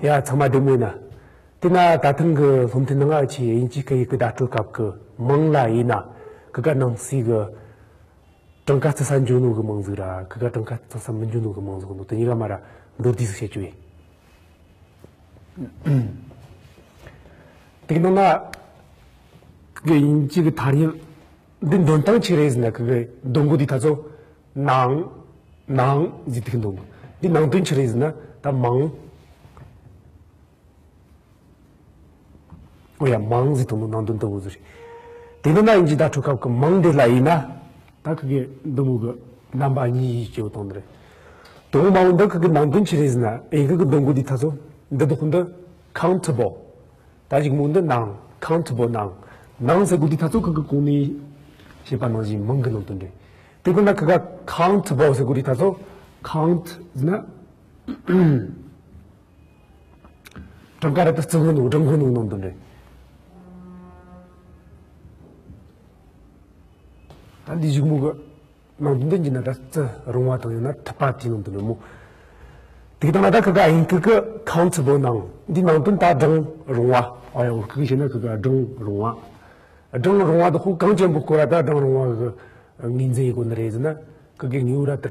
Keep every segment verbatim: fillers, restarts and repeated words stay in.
ཡ། ཚང་མ་བདེ་མོ་ཡིན་ན། དེ་ན་ད་ཐེངས་གི་སློབ་ཐུན་ནང་ང་ཆེ་དབྱིན་ཇིའི་སྐད་ཡིག་གི་བརྡ་སྤྲོད་སྐབས་ཀྱི་མང་ལ་ཡིན་ན། ཁི་ག་ནང་གསེས་གི་གྲངས་ཀ་བརྩི་ས་འཇོག་ནོ་གི་མང་ཟིག་ར། ཁི་ག་གྲངས་ཀ་བརྩི་ས་མི་འཇོག་ནོ་གི་མང་ཟིག་ནོ། དེ་གཉིས་ཀ་མ་ར་མདོར་བསྡུས་ཟིག་བཤད་རྒྱུ་ཡིན། དེ་གི་ནང་ན་ཁི་གི་དབྱིན་ཇི་གི་ཐ་སྙད་འདི་འདོན་སྟངས་ཆི་རེད་ཟེར་ན། ཁི་གི་འདོན་གོ་དུས་ཐ་ཚོ་ནང་ནང་ཟེར་དེ་གི་འདོན་གོ། འདི་ནང་དོན་ཆི་རེད་ཟེར་ན་ད་མང་། ཨོ་ཡ། མང་ཟེར་དང་ནང་དོན་དེ་བོ་ཟིག་རེད། དེ་ནི་ན་དབྱིན་ཇི་བརྡ་སྤྲོད་སྐབས་ཀྱི་མང་འདི་ལ་ཡིན་ན། ད་ཁི་གི་འདི་མོ་གི་རྣམ་པ་གཉིས་ཡིས་སྐྱེ་བོ་དང་ནི་རེད། དང་མང་བོ་འདི་ཁི་གི་ནང་དོན་ཆི་རེད་ཟེར་ན། དབྱིན་ཁི་གི་འདོན་གོ་དུས་ཐ་ཚོ་འདི་དག་འདི་countable། ད་གཞུག་མོ་འདི་ནང་countable། ནང་ནང་ཟེར་གོ་དུས་ཐ་ཚོ་ཁི་གི་གོང་ནས་བཤད་པ་ནང་བཞིན་མང་གི་ནང་དོན་རེད། དེ་ཁོ་ན་ཁི་ག་countable ཟེར་གོ་དུས་ཐ་ཚོ་count་ཟེར་ན། གྲངས་ཀ་ར་ད་བརྩི་གོ་ནོ་སྒྲིག་གོ་ནོ་ནང་དོན་རེད། ད་འདི་གཞུག་མོ་གི་ནང་དོན་འདི་ཡིན་ན་ད་བརྩི་རུང་བ་དང་ཡང་ན་ཐུབ་པ་དེའི་ནང་དོན་རེད་མོ། དེ་དང་ན་ད་ཁི་ག་དབྱིན་ཁི་གི་countable་ནང་འདི་ནང་དོན་ད་སྒྲེང་རུང་བ། ཨ་ཡ། བོད་ཁི་གི་བཤད་ན་ཁི་ག་སྒྲེང་རུང་བ། སྒྲེང་རུང་བ་དེ་ཁོ་གང་ཅན་པོ་སྐོར་ར་ད་སྒྲེང་རུང་བ་གི་ངོས་འཛིན་ཡེད་གོ་ནི་རེད་ཟེར་ན། ཁི་གི་ངེས་པར་ར་ད་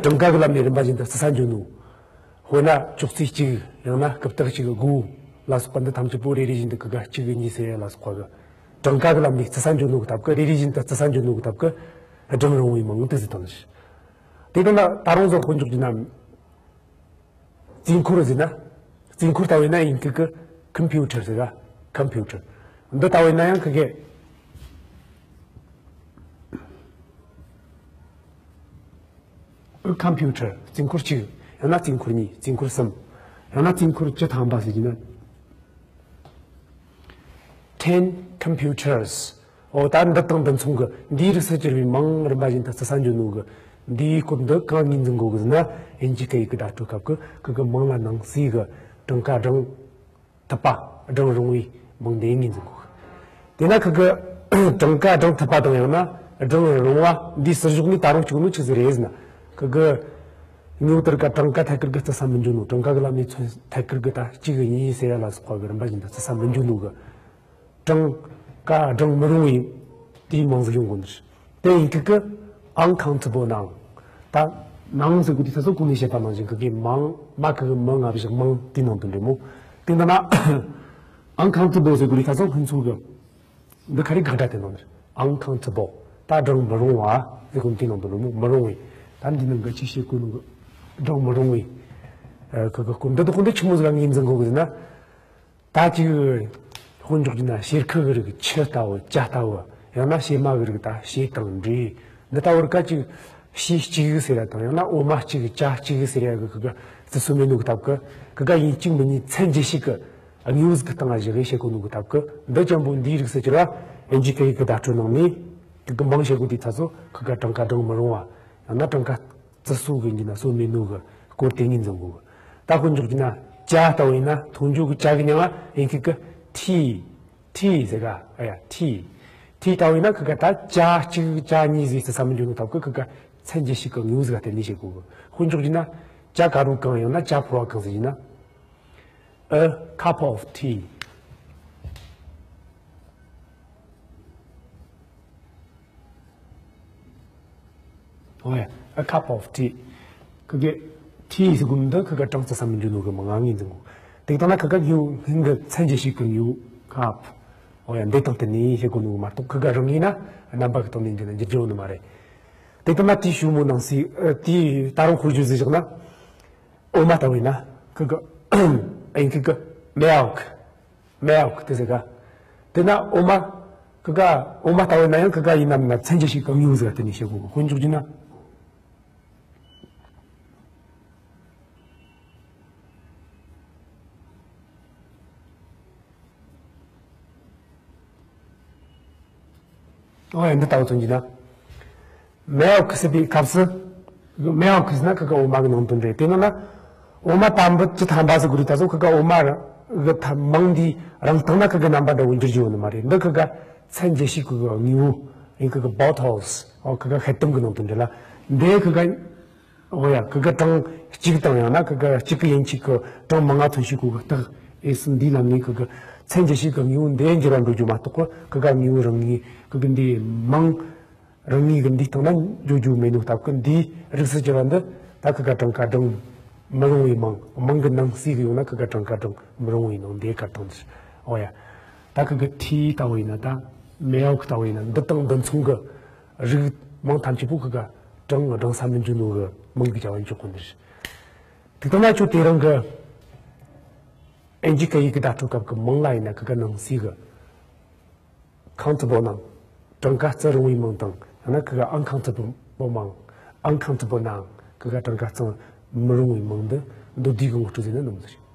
གྲངས་ཀ་གི་ལམ་ནས་རིམ་པ་བཞིན་དུ་བརྩི་ས་འཇོག་ནོ། དཔེར་ན་ཅོག་ཙེ་གཅིག་ཡང་ན་རྐུབ་སྟེགས་གཅིག་སྒོ་ལ་སོགས་པ་འདི་ཐམས་ཅད་པོ་རེ་རེ་བཞིན་དུ་ཁི་ག་གཅིག་གཉིས་ཟེར་ཡ་ལ་སོགས་པ་གི་གྲངས་ཀ་གི་ལམ་ནས་བརྩི་ས་འཇོག་ནོ་གི་སྟབས་ཀྱིས། རེ་རེ་བཞིན་དུ་བརྩི་ས་འཇོག་ནོ་གི་སྟབས་ཀྱིས་སྒྲེང་རུང་བའི་མང་དུ་ཟེར་དང་ནི། དེ་དང་ན་ད་རུང་ཟོ་དཔེ་འཇོག་རྒྱུ་ན། རྩིས་འཁོར་ཟེར་ན། རྩིས་འཁོར་ལྟ་བུ་ཡིན་ན་དབྱིན་ཁི་གི་computer་ཟེར་ག computer། འདི་ལྟ་བུ་ཡིན་ན་ཡང་ཁི་གི་computer། རྩིས་འཁོར་གཅིག་ཡང་ན་རྩིས་འཁོར་གཉིས། རྩིས་འཁོར་གསུམ། ཡང་ན་རྩིས་འཁོར་བཅུ་ཐམ་པ་ཟེར་གྱི་ན། ten computers། འོ། ད་འདི་དང་འདི་མཚུངས་གི་འདིའི་རིགས་སུ་གྱུར་པའི་མང་རིམ་པ་བཞིན་དུ་བརྩི་ས་འཇོག་ནོ་གི་འདིའི་སྐོར་འདི་གང་ངོས་འཛིན་གོ་གི་ཟེར་ན། དབྱིན་ཇིའི་སྐད་ཡིག་གི་བརྡ་སྤྲོད་སྐབས་ཀྱི་ཁི་གི་མང་ལ་ནང་གསེས་གི་གྲངས་ཀ་སྒྲེང་ཐུབ་པ། སྒྲེང་རུང་བའི་མང་དེ་ངོས་འཛིན་གོ་གི། དེ་ན་ཁི་གི་གྲངས་ཀ་སྒྲེང་ཐུབ་པ་དང་ཡང་ན་སྒྲེང་རུང་བ་འདིའི་ཟུར་ཞོག་ནས་ད་རུང་གཅིག་ནོ་ཆི་ཟིག་རེད་ཟེར་ན། ཁི་གི་ངོས་དེར་ཀ་གྲངས་ཀ་ཐད་ཀར་གི་བརྩི་ས་མི་འཇོག་ནོ། གྲངས་ཀ་གི་ལམ་ནས་མཚོན་ཐད་ཀར་གི་ད་གཅིག་གཉིས་ཟེར་ཡ་ལ་སོགས་པ་གི་རིམ་པ་བཞིན་དུ་བརྩི་ས་མི་འཇོག་ནོ་གི་གྲངས་ཀ་སྒྲེང་མི་རུང་བའི་དེའི་མང་ཟིག་ཡོང་གོ་ནི་རེད། དེ་དབྱིན་ཁི་གི་uncountable་ནང་། ད་ནང་ཟེར་གོ་དུས་ཐ་ཚོ་གོང་ནས་བཤད་པ་ནང་བཞིན་ཁི་གི་མང་། མ་ཁི་གི་མི་ང་བཞག་མང་དེའི་ནང་དོན་རེད་མོ། དེ་འདི་ན་uncountable་ཟེར་གོ་དུས་ཐ་ཚོ་ཕན་ཚུན་གི་འདི་ཁ་རི་དགག་སྒྲ་དེ་ནང་ནས་uncountable། ད་སྒྲེང་མི་རུང་བ་ཟེར་གོ་དེའི་ནང་དོན་རེད་མོ། མི་རུང་བའི། ད་འདི་ནང་གི་ཅི་བཤད་གོ་ནོ་གི་སྒྲེང་མི་རུང་བའི་ཨ་ཁི་གི་སྐོར་འདི་དག་འདི་ཆི་མོ་ཟིག་ལ་ངོས་འཛིན་གོ་གི་ཟེར་ན། ད་ཅིག་དཔེ་འཇོག་རྒྱུ་ན་གཤེར་ཁུ་གི་རིགས་ཆུ་ལྟ་བུ། ཇ་ལྟ་བུ། ཡང་ན་གཤེར་མ་གི་རིགས་ད་ཞེ་དང་འབྲས། འདི་ལྟ་བུར་ཀ་ཅིག་གཤིས་གཅིག་ཟེར་ཡ་དང་ཡང་ན་འོ་མ་གཅིག་ཇ་གཅིག་ཟེར་ཡ་གི་ཁི་གི་བརྩི་སྲོལ་མེད་ནོ་གི་སྟབས་ཀྱིས། ཁི་ག་ཡིན་གཅིག་མིན་གཉིས་མཚན་བརྗོད་བྱེད་གི་དངོས་ཟིག་གི་སྟེང་ང་བཞག་གི་བཤད་གོ་ནོ་གི་སྟབས་ཀྱིས། འདི་ཅན་པོ་འདིའི་རིགས་སུ་གྱུར་པ་དབྱིན་ཇིའི་སྐད་ཡིག་གི་བརྡ་སྤྲོད་ནང་ནས་ཁི་གི་མང་བཤད་གོ་དུས་ཐ་ཚོ་ཁི་ག་གྲངས་ཀ་སྒྲེང་མི་རུང་བ། ཡང་ན་གྲངས་ཀ་བརྩི་སྲོལ་གི་ཡིན་ན་སྲོལ་མེད་ནོ་གི་སྐོར་དེ་ངོས་འཛིན་གོ་གི། ད་དཔེ་འཇོག་རྒྱུ་ན་ཇ་ལྟ་བུ་ཡིན་ན་མཐོང་རྒྱུ་གི་ཇ་གི་མྱིང་ང་དབྱིན་ཁི་གི་tea། tea་ཟེར་ག་ཨ་ཡ་tea། tea་ལྟ་བུ་ཡིན་ན་ཁི་ག་ད་ཇ་གཅིག་ཇ་གཉིས་ཟེར་བརྩི་ས་མི་འཇོག་ནོ་སྟབས་ཀྱིས་ཁི་ག་མཚན་བརྗོད་བྱེད་གི་དངོས་ཟིག་ག་བརྟེན་ནས་བཤད་གོ་གི། དཔེ་འཇོག་རྒྱུ་ན་ཇ་དཀར་པོ་གང་ཡང་ན་ཇ་ཕོར་བ་གང་ཟེར་ཡིན་ན། A cup of tea. ཨོ་ཡ། A cup of tea། ཁི་གི་tea་ཟེར་གོ་ནོ་འདི་ཁི་ག་གྲངས་བརྩི་ས་མི་འཇོག་ནོ་གི་མང་ང་ངོས་འཛིན་གོ། དེ་དང་ན་ཁི་ག་ངོས་སྙིང་གི་མཚན་བརྗོད་བྱེད་གི་ངོས་cup། ཨོ་ཡ། འདི་དང་བསྟུན་ནས་བཤད་གོ་ནོ་མ་གཏོགས་ཁི་ག་རང་ཡིན་ན་རྣམ་པ་གི་སྟེང་ནས་འགྱུར་ན་འགྱུར་རྒྱུ་ཡོད་ནི་མ་རེད། དེ་དང་ན་དེའི་གཞུག་མོ་ནང་གསེས་ཨ་དེའི་ད་རུང་དཔེ་འཇོག་ཟིག་བཞག་ན། འོ་མ་ལྟ་བུ་ཡིན་ན་ཁི་ག་ཨ་ཡིན་ཁི་ག་milk། milk་དེ་ཟེར་ག་དེ་ན་འོ་མ། ཁི་ག་འོ་མ་ལྟ་བུ་ཡིན་ན་ཡང་ཁི་ག་ཡིན་ནམ་ན་མཚན་བརྗོད་བྱེད་གི་དངོས་ཟིག་ག་བརྟེན་ནས་བཤད་གོ་གི། དཔེ་འཇོག་རྒྱུ་ན། ཨོ་ཡ། འདི་ལྟ་བུ་མཚོན་རྒྱུ་ན། milk་ཟེར་བའི་སྐབས་སུ། milk་ཟེར་ན་ཁི་ག་འོ་མ་གི་ནང་དོན་རེད། དེ་ནང་ན་འོ་མ་དམ་པོ་བཅུ་ཐམ་པ་ཟེར་གོ་དུས་ད་གཟོད་ཁི་ག་འོ་མ་གི་ཐ་མང་འདིའི་རང་སྟེང་ན་ཁི་ག་རྣམ་པ་འདྲ་བོ་འགྱུར་རྒྱུ་ཡོད་ནི་མ་རེད། འདི་ཁི་ག་མཚན་བརྗོད་བྱེད་གི་དངོས་པོ་ཡིན། ཁི་ག་bottles། ཨོ་ཁི་ག་ཤེལ་དམ་གི་ནང་དོན་རེད་ལ། འདི་ཁི་ག་འོ་ཡ། ཁི་ག་གྲངས་གཅིག་དང་ཡང་ན་ཁི་ག་གཅིག་གི་ཡན་ཆད་གི་གྲངས་མང་ང་ཐོན་ཤེས་གོ་གི་རྟགས་ཨེ་སི་འདི་ལ་ངས་ཁི་ག་མཚན་གྱི་ཞིག་གི་དངོས་པོ་འདི་འགྱུར་བ་འགྲོ་རྒྱུ་མ་གཏོགས་གི་ཁི་ག་དངོས་པོ་རང་ངོས་ཁི་ག་འདི་མང་རང་ངོས་གི་འདི་སྟེང་ན་འགྱོ་རྒྱུ་མེད་ནོ་སྟབས་གི། འདི་རིགས་སུ་གྱུར་པ་འདི་ད་ཁི་ག་གྲངས་ཀ་གྲངས་མི་རུང་བའི་མིང་། མིང་གི་ནང་གསེས་གི་ཡོང་ན་ཁི་ག་གྲངས་ཀ་གྲངས་མི་རུང་བའི་མིང་འདི་གར་བཏང་ཟེར། འོ་ཡ། ད་ཁི་ག་ཐི་ལྟ་བུ་ཡིན་ན། ད་མེའོ་ལྟ་བུ་ཡིན་ན། འདི་དང་འདི་མཚུངས་གི་རིགས་མིང་ཐམས་ཅད་པོ་ཁི་ག་གྲངས་གྲངས་ས་མི་འཇུག་ནོ་གི་མིང་གི་བྱ་བ་འཇོག་གོ་ནི་རེད། དེ་ལྟ་ན་ཁྱོད་དེ་རིང་གི་ཨིན་ཇི་སྐད་ཡིག་གི་བརྡ་སྤྲོད་སྐབས་ཀྱི་མིང་ལ་ཡིན་ན་ཁི་ག་ནང་གསེས་གི་ཁའུན་ཊེ་བལ་ནང་གྲངས་ཀ་བརྩི་རུང་བའི་མིང་དང་། ཡང་ན་ཁི་ག་ཨན་ཁའུན་ཊེ་བལ་མིང་། ཨན་ཁའུན་ཊེ་བལ་ནང་ཁི་ག་གྲངས་ཀ་བརྩི་མི་རུང་བའི་མིང་འདི་མདོར་བསྡུས་གི་ངོ་སྤྲོད་ཟེར་ན་ནམ་ཟེར།